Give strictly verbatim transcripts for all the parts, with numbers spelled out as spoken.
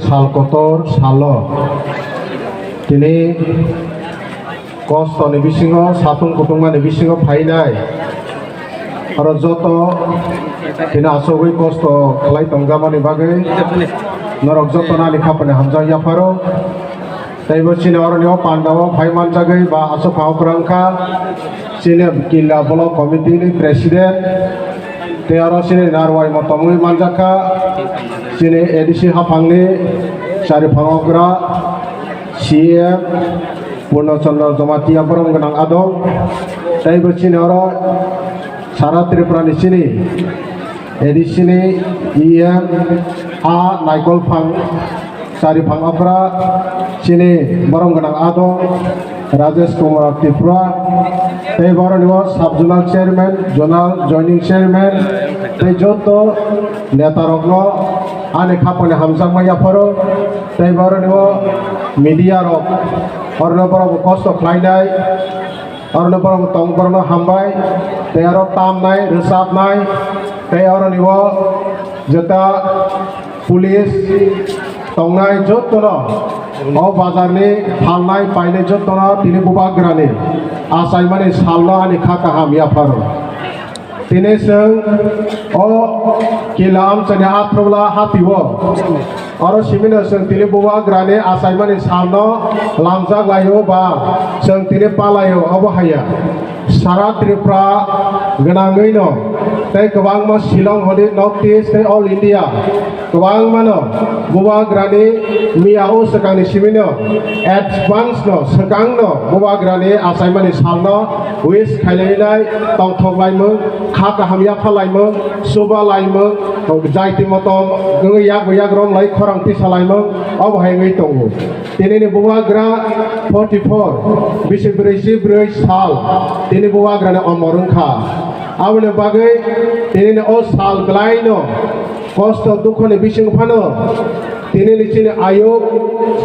Sal kotor salo tini kostoni bisingo, satung kutungmani bisingo phainai oro joto tini asogwi kosto khlai tongjakmani bagwi norok jotono ani khapani hamjak yapharo. Teibo chini oroni o pandao phai manjagwi ba aswk phano kwrwng kha chini Killa Block Committee ni President, tei oro chini narwai motomwi manjakha chini A D C haphangni chari phangogra C M Purno Chandra Jamatia borom gwnang adong. Teibo chini oro sara Tripura ni chini A D C ni E M a naikol phang chari phang okra chini borom gwnang adong Rajesh Kumar Tripura, tei boroni o sub zonal chairman, zonal joining chairman, tei joto neta rokno ani khapani hamjakma yapharo, tei boroni o media rok, orno borok kosto khlainai. Aro no borok tong, borok no hambai, tei aro tamnai, rwchapnai, tei aro ni o jeta police tongnai jotono, o bazar ni phalnai painai jotono tini bubagra ni achaimani salno ani kha kaham yapharo. Tini chwng o Killa amchaini Athrola hati o oro simino chwng tini bubagrani achaimani salno lamjak laio ba chwng tini palaio, obo haiya. Sara Tripura gwnangwino tei kwbangma Shillong hodi North East tei All India kwbangmano bubagrani miya o swkangni simino advance no swkangno bubagrani achaimani salno wish khailainai tongthok laimung, kha kaham yapha laimung, suba laimung, jaiti motom wngwi yak yak rom lai khorang tisa laimung, obo hai wngwi tongo. Tinini bubagra forty four, bisi brwi si brwi sal, tini bubagrani omor wngkha. Aboni bagwi tinini o sal belaino kosto dukhoni bising phano tinini chini ayuk,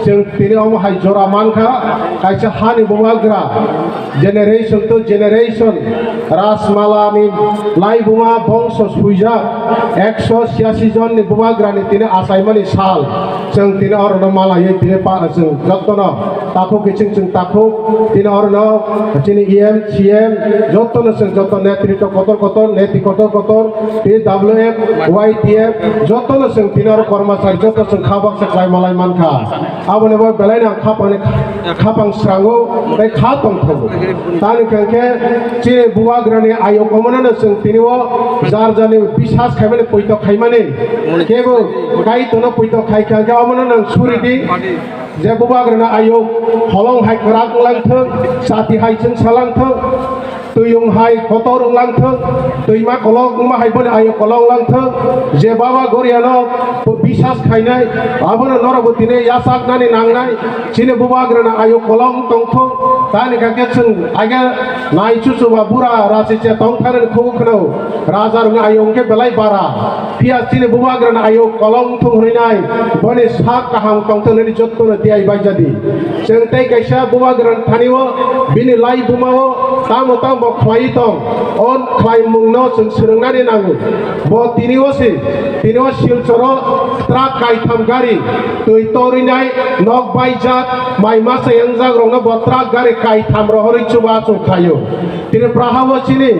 chwng tini omo hai jora mankha, kaisa hani bubagra, generation to generation, Rajmalani laibuma bongso suijak, ekso chiyasi jonni bubagrani tini achaimani sal, chwng tini orono malaiwi tini pa, chwng jotono takhuk kiching chwng takhuk, tini orono chini E M, C M, jotono chwng joto netritw kotor kotor, neti kotor kotor, T W F, Y T F, jotono chwng tini oro kormachari joto chwng kha baksa khlai malai mankha. Aboni bo belai no ang khapang, khapang srango tei kha tongthogo. Tani hwnkhe chini bubagrani ayuk omono no chwng tini o jar jarni bisas khaimani poito khaimani kebo Kaitorno poito khai kha hwnkhe omono no suri di. Je bubagrani ayuk holong hai kwrak wnglang thung, chati hai chwngsa lang thung, twiyung hai kotor wnglang thung, twima kolok wngma hai boni ayuk kolok wnglang thung, je baba goriano bo bisas khainai, abono norokbo tini yachaknani nangnai, chini bubagrani ayuk kolok wng tong thung, tani kha khe chwng age nai chuchuba bura rasi che tong thanani khubu khwnao, rajarokni ayuk hwnkhe belai bara. Phiya chini bubagrani ayuk kolok wngthung hwnwi nai, boni sak kaham tongthung hwnwi jotono tiyai baijadi. Chwng tei kaisa bubagrani thani-o bini laibuma-o tamo tamo khlaiwi tong, o khlaimungno chwng swrwngnani nango. Bo tini-o se, tini-o Silchoro truck kaitham gari twi torwi nai, nok baijak, mai masa yangjak rokno bo truck gari kaitham rohorwi chubachu khaio. Tripura ha-o chini,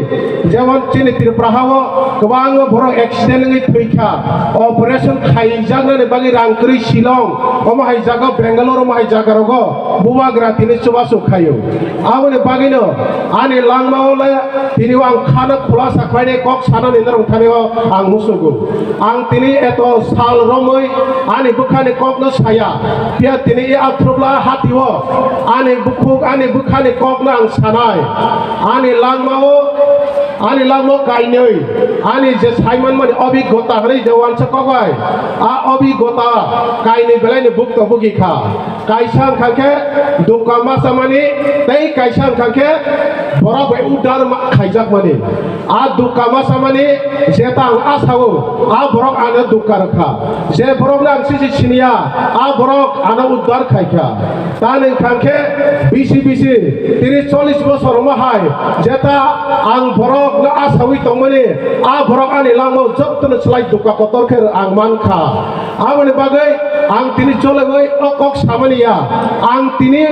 jemon chini Tripura ha-o kwbangma borok accident wngwi thwi kha, operation khaijaknani bagwi rang kwrwi Shillong, omo hai jaga Bangalore, omo hai jaga rogo bubagra tini chubachu khaio. Aboni bagwino ani langmao le tini ang khana khulasa khlainai kok sanani norok thani-o ang musugo. Ang tini eto sal romwi ani bwkhani kokno saya, phiya tini e Athrola hati-o ani bukhuk ani bwkhani kokno ang sanai. Ani langmao, ani langmao kainwi, ani je saimanmani obiggota hwnwi je uansa kok bai, a obiggota kainwi belaini bukto bugi kha. Kaisa wngkha khe dukka ma chamani, tei kaisa wngkha khe borok bai udar ma-, khaijakmani. A dukka ma chamani jeta ang a sao, a borok ano dukka rwkha. Je borokno ang sisi siniya, a borok ano udar khaikha. Tani wngkha khe bisi bisi tris chollish bosor omo hai jeta ang borokno a sawi tongmani, a borok ani langmao jotono slai dukka kotor khe ang mankha. Aboni bagwi Ang tini chologwi o kok samani ya. Ang tini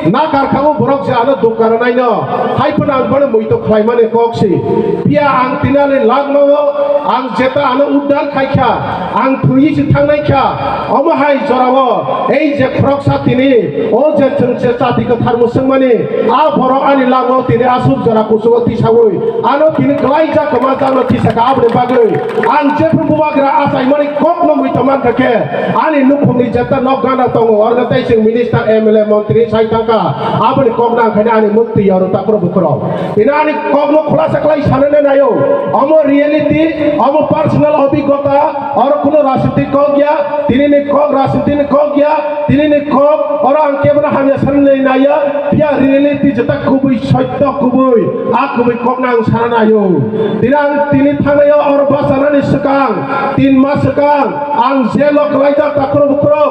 nakar kha o borok je ano dukha rwnaino. Hai phano ang bono muitu khlaimani kok si. Phiya ang tini ani lagmao ang jeta ano uddar khai kha. Ang thwiwi se thangnai kha. Omo hai jorao ei je khoroksa tini o je chwng je chati kwthar mwswngmani a borok ani lagmao tini aswk jora kuchugo tisaui ano tini klaijak kwma jano tisakha aboni bagwi. Ang jephru bubagra achaimani kokno muitu mankha khe, ani nukhungni jeta nok gana tongo, orno tei chwng minister, M L A, montri sai thangkha, aboni kokno ang khaina ani muktwi oro takhro bukhro. Tini ani kokno khulasa khlai sanani naio, omo reality, omo personal obhiggota, oro kuno rajniti kok ya, tinini kok rajnitini kok ya, tinini kok, oro ang kebono hamya sanani naiya, phiya reality jeta kubui sotto kubui, a kubui kokno ang sana naio. Tini ang tini thangnaio oro bachanani swkang, tin mas swkang, ang jelo kwlaijak takhro bukhro,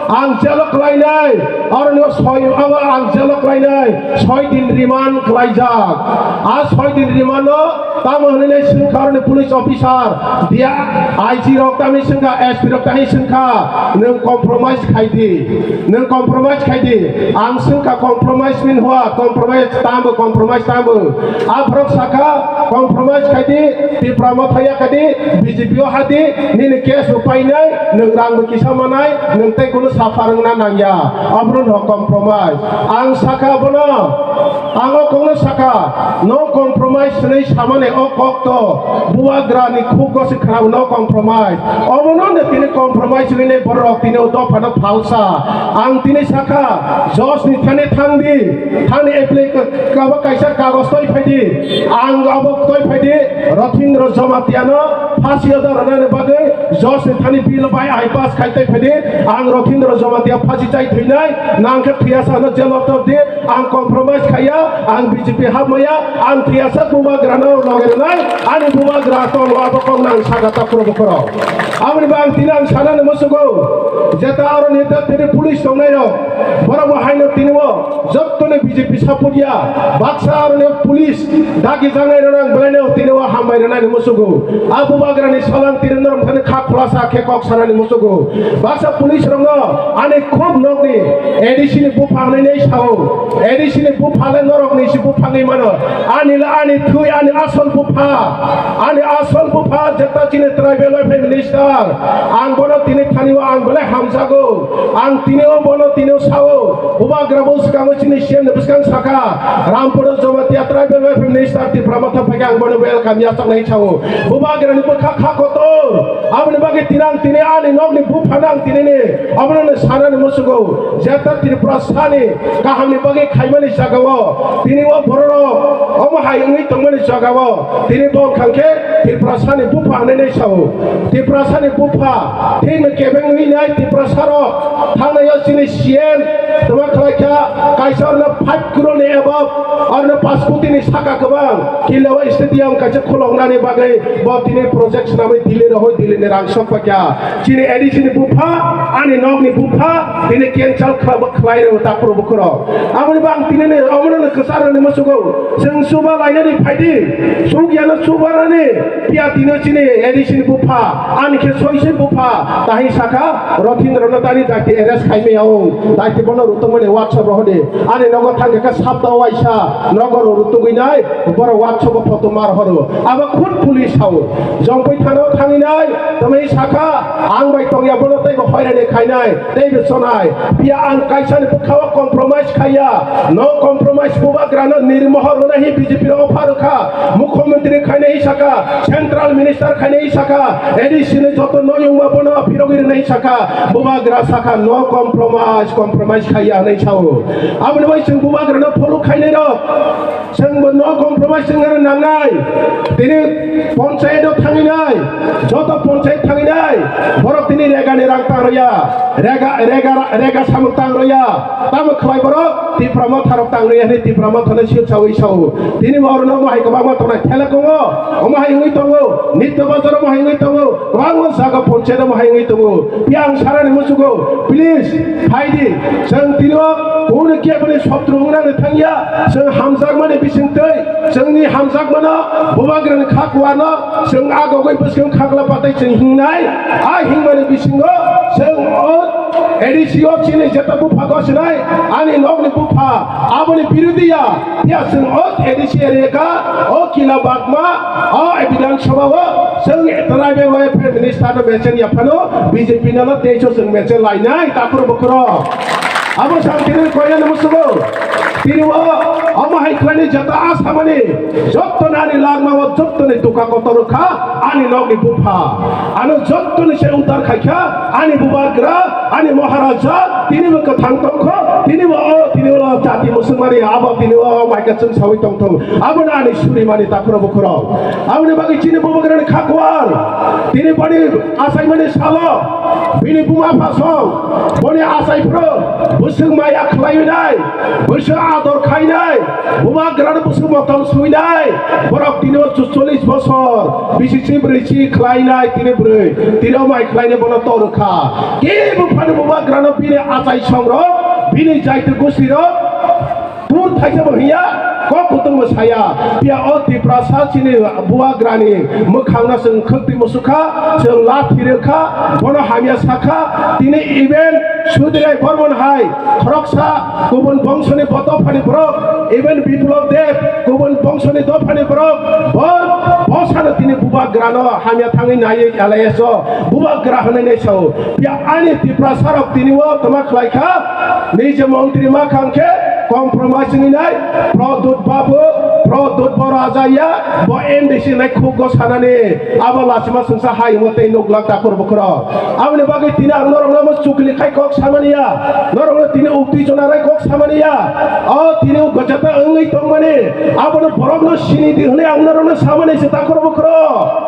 ang jelo kwlainai, oroni soi, abo ang jelo kwlainai, soi din remand kwlaijak. A soi din remand no tamo hwnwi nai swngkha oroni police officer, dia I G rok tamni swngkha, S P rok tamni swngkha, nwng compromise khai di. Nwng compromise khai di. Ang swngkha compromise min hua, compromise tambo, compromise tambo. A borok sakha compromise khai di, Tipra Motha ya khai di, B J P o ha di, nini case bo painai, nwng rang bo kisa manai, nwng tei kunu saphar wngna nangya. Abono no compromise. Ang sakha bono, ang o kokno sakha, no compromise hwnwi samani o kokto bubagrani khuk gosik khwnao no compromise. Omono no tini compromise hwnwi borok tini o dophano phalsa. Ang tini sakha, Josh ni thani thangdi, thani apply ka-, kaba kaisa kagos toi phaidi. Ang abo toi phaidi, Rothindra Jamatia no phasi oda rwnani bagwi Josh ni thani bill bai I pass khai toi phaidi. Ang Rothindra Jamatia phasi chai thwinai, nang khe thwiyasa no jail o tobdi. Ang compromise khaiya, ang B J P hapmaya, ang thwiyasa bubagrano loge rwnai, ani bubagra tong abo kok nang saka takhro bukhro. Aboni bo ang tini ang sanani musugo, jeta aro neta tini police tongnai rok, borok bo haino tini o jottoni B J P support ya, baksa aro ne police dagi jangnai rok ang belaino tini o hambai rwnani musugo. A bubagrani salang tini norok thani kha khulasa khe kok sanani musugo. Baksa police rokno ani khub nokni A D C ni buphang nai sao. A D C ni bupha le norok ni si buphang ni mano. Ani le ani thui ani asol bupha. Ani asol bupha jeta chini tribal welfare minister. Ang bono tini thani o ang belai hamjago. Ang tini o bono tini o sao. Bubagra bo swkango chini C M ni bwskang saka. Rampur Jamatia tribal welfare minister Tipra Motha phai ang bono welcome ya chok nai sao. Bubagra ni bwkha kha kotor. Aboni bagwi tini ang tini ani nokni buphano ang tini ni abono no sanani musugo, jeta Tripura sani kahamni bagwi khaimani jagao tini o bororok omo hai wngwi tongmani jagao tini bo wngkha khe Tripura sani bupha hinwi nai sao. Tripura sani bupha thikno kebeng wngwi nai Tripura sarok thangnai o chini C M tongma khlai kha kaisa orno five crore ni above orno pasputini saka kwbang Khilwa stadium kaisa khuloknani bagwi bo tini project swnamwi Delhi rohoi Delhi ni rang sok paikha. Chini A D C ni bupha ani nokni bupha tini cancel khlai rw ta puro bukhoro. Aboni bang tini ni omono kwchar ni musugo chwng chuba lainani phaidi chugyano chuba rani phiya tini chini A D C ni bupha ani khe soisoi bupha tahi saka Rothindra no tani dakti arrest khaimaya o dakti bono rutungmani WhatsApp rohodi ani nogo thangkhe khe sapta waisa nogo rutugwi nai. Borok WhatsApp o photo mar horo. Abo khun police sao. Jongpui thana o thangwi nai, tamo sakha, ang bai tongya bono teibo hoirani khainai, teibo chonai. Phiya ang kaisa ni bwkha o compromise khaiya. No compromise bubagra no nirmohor hwnwi hi B J P rok pharwkha. Mukhyamantri khainai sakha, central minister khainai sakha, A D C ni joto noyungma bono phirogwi rwnai sakha. Bubagra sakha no compromise, compromise khaiya hwnwi sao. Aboni bai chwng bubagra no follow khainai rok. Chwng bo no compromise wngna nangnai. Tini ponchayat o thanginai, joto ponchayat thanginai, borok tini rega ni rang tang rwya, rega, rega, rega samung tang rwya. Tamo khlai borok Tipra Motha rok tang rwya hwnwi Tipra Motha no sil sawi sao. Tini bo oro no omo hai kwbangma tongnai thela kongo, omo hai wngwi tongo, nitto bazar omo hai wngwi tongo, kwbangma jaga ponchayat omo hai wngwi tongo. Phiya ang sarani musugo, please, phaidi, chwng tini o kunu keboni sotro wngna thangya, chwng hamjakmani bisingtwi, chwngni hamjakmano, bubagrani kha kuarno, chwng agogwi bwskang khagla patwi chwng hingnai, a hingmani bisingo, chwng o A D C o chini jeta bupha gosinai, ani nokni bupha, aboni birudiya, phiya chwng o A D C area ka, o Kila Bagma, o Bidhan Sabha o, chwng Tribal Welfare Minister no mention ya phano, B J P no no teiso chwng mention lainai, takhro bukhro. Abo sang tini koina no musugo. Tini o, omo hai khlaini jeta asamani, jotto nani langma o jotto ni duka kotor kha, ani nokni bupha. Ano jotto ni se udar khai kha, ani bubagra, ani Maharaja, tini bo kwthang tongkho, tini bo o, tini bo jati musulmani, abo tini o, maika chwng sawi tongthong. Abo no ani suri mani takhro bukhro. Aboni bagwi chini bubagrani khakwar, tini bani achaimani salo, bini buma phasong, boni achai phro, bwswk maya khlaiwi nai, bwswk ador khainai, bubagrano bwswk motom swinai, borok tini o cholish bosor, bisi si bwrwi si khlainai tini bwrwi, tini o mai khlainai bono torwkha. Kebo phano bubagrano bini achai songrok, bini jaiti gustirok, Pur thaisa bo hiya, kok kutung bo saya. Pia o Tiprasa chini bubagrani mwkhangno chwng khwtwi musukha, chwng lathi rwkha, bono hamya sakha. Tini even Sudirai Bormon hai khoroksa kubun bongsoni bo dophani borok, even Biplab Deb kubun bongsoni dophani borok, bo, bo sano tini bubagrano hamya thangwi naiwi L I S o bubagra hwnwi nai sao. Pia ani Tiprasarok tini o toma khlai kha, nije montri ma khang khe compromise wngwi nai, Pradyot Babu, Pradyot bo raja ya, bo M D C nai khuk go sanani, abo lachima sungsa hai wngwi tei nuk lak takhur bukhro. Aboni bagwi tini ang norokno omo chukli khai kok samani ya, norokno tini ukti chonarwi kok samani ya, o tini o gojata wngwi tongmani, abono borokno sini di hwnwi ang norokno samani se takhur bukhro.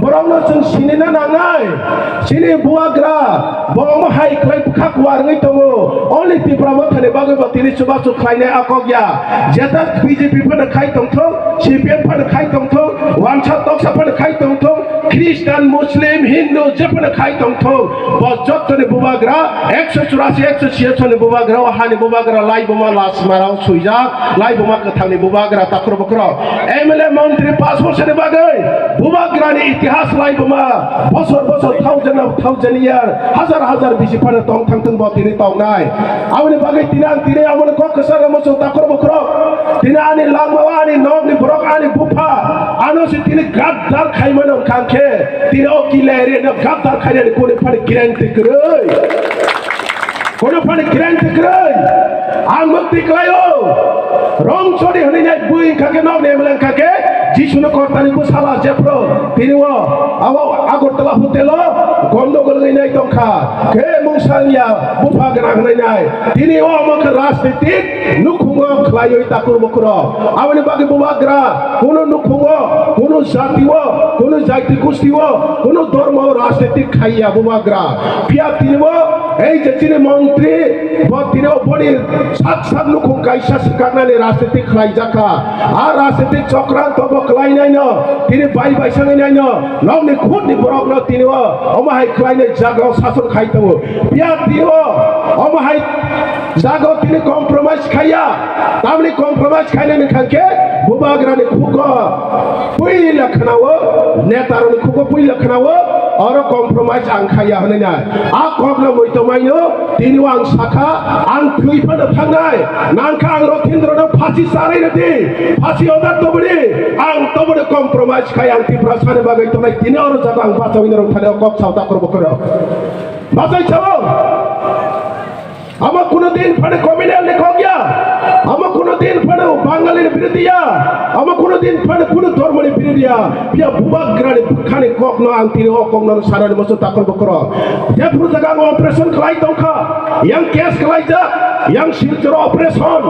Borokno chwng sinina nangnai. Chini bubagra bo omo hai khlai bwkha kuar wngwi tongo. Only Tipra Mothani bagwi bo tini chubachu khlainai a kok ya. Jeta B J P phano khai tongthok, C P M phano khai tongthok, wansa toksa phano khai tongthok, Christian, Muslim, Hindu je phano khai tongthok. Bo jottoni bubagra, ekso churasi, ekso chiyasi ni bubagra, o hani bubagra lai buma lachmarao suijak, lai buma kwthangni bubagra takhro bukhro. M L A montri pash bosoni bagwi bubagrani itihas lai buma bosor bosor, thousand of thousand year, hazar hazar bisi phano tong thangthung bo tini tongnai. Aboni bagwi tini ang tini abono kok kwcharo muchung takhro bukhro. Tini ani langmao ani nokni borok ani bupha ano se tini gaddar khaimano wngkha khe tini o Kila area no gaddar khainani kuni phani guarantee kwrwi. Kono phani guarantee kwrwi. Ang mukti khlaio. Rong chori hwnwi nai bui wngkha khe, nokni M L A wngkha khe, Jisuno kortani bwsala jephru tini o abo Agartala hotel o gondogol wngwi nai tongkha. Khe mungsa wngya bupha gwnang hwnwi nai. Tini o omo khe rajnitik nukhungo khlaiwi takhur bukhro. Aboni bagwi bubagra kuno nukhungo, kuno jatio, kuno jaiti gustio, kuno dhormo rajnitik khaiya bubagra. Phiya tini o Ei je chini montri, bo tini o boni sak sak nukhung kaisa swkaknani rajniti khlaijakha. A rajniti chokranto bo khlainaino, tini bai bai sangwi naino, nokni khutni borokno tini o omo hai khlainai jagao sason khai tongo. Phiya tini o omo hai jagao tini compromise khaiya, tamni compromise khainani wngkha khe bubagrani khugo puila khwnao, netarokni khugo puila khwnao, oro compromise ang khaiya hwnwi nai. A kokno muitu maino, tini o ang sakha, ang thwi phano thangnai, nangkha ang Rothindrono phasi charwi rwdi, phasi order tobodi, ang tobodi compromise khai ang Tiprasani bagwi tongnai, tini oro jaga ang bachawi norok thani o kok sao takhro bukhro. Bachai sao? Amo kuno din phano communal ni kok ya, amo kuno din phano Bangali ni birudiya, amo kuno din phano kuno dhormo ni birudiya, biya bubagrani bwkhani kokno ang tini o kokno sanani muchung takhro bukhro. Jephru jaga ang operation khlai tongkha, yang case khlaijak, yang Silchar operation,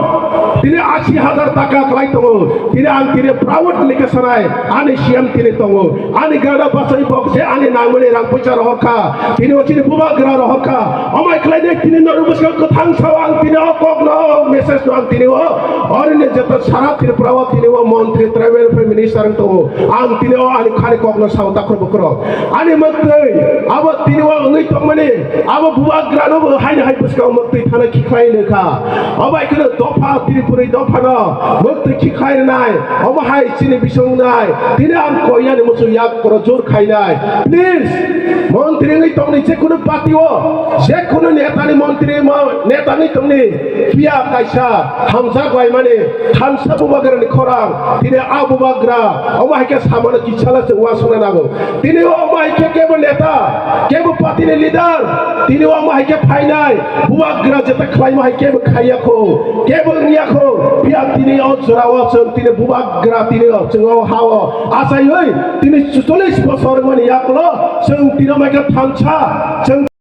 tini ashi hajar taka khlai tongo, tini ang tini proud ni khe sanai, ani C M tini tongo, ani gana bachai bok se ani nangmani rang puisa rohor kha, tini o chini bubagra rohor kha, omai khlai de tini norok bwskango kwthang sao ang tini o kokno message no ang tini o, orini jeta sara Tripura o tini o montri tribal welfare minister ang tongo, ang tini o ani khani kokno sao takhro bukhro. Ani mwktwi abo tini o wngwi tongmani, abo bubagrano bo haino hai Bwskang mwktwi thana khiklai nokha. Omo hai kheno dopha Tripuri dophano mwktwi khiklai rwnai. Omo hai chini bisong nai. Tini ang koinani muchung yak koro jor khainai. Please, montri wngwi tongni je kunu party o, je kunu netani montri mo-, netani tongni phiya kaisa hamjak laimani thansa bubagrani khorang. Tini a bubagra omo hai khe samano kisala se uansukna nango. Tini omo hai khe kebo neta, kebo party ni leader, tini omo hai khe phainai, bubagra jeta khlaima hai kebo khaiya kho, kebo wngya kho, phiya tini o jora o chwng tini bubagra tini o chwng o ha o achaiwi tini chuchollis bosor mani yaklo chwng tini omo hai khe thansa, chwng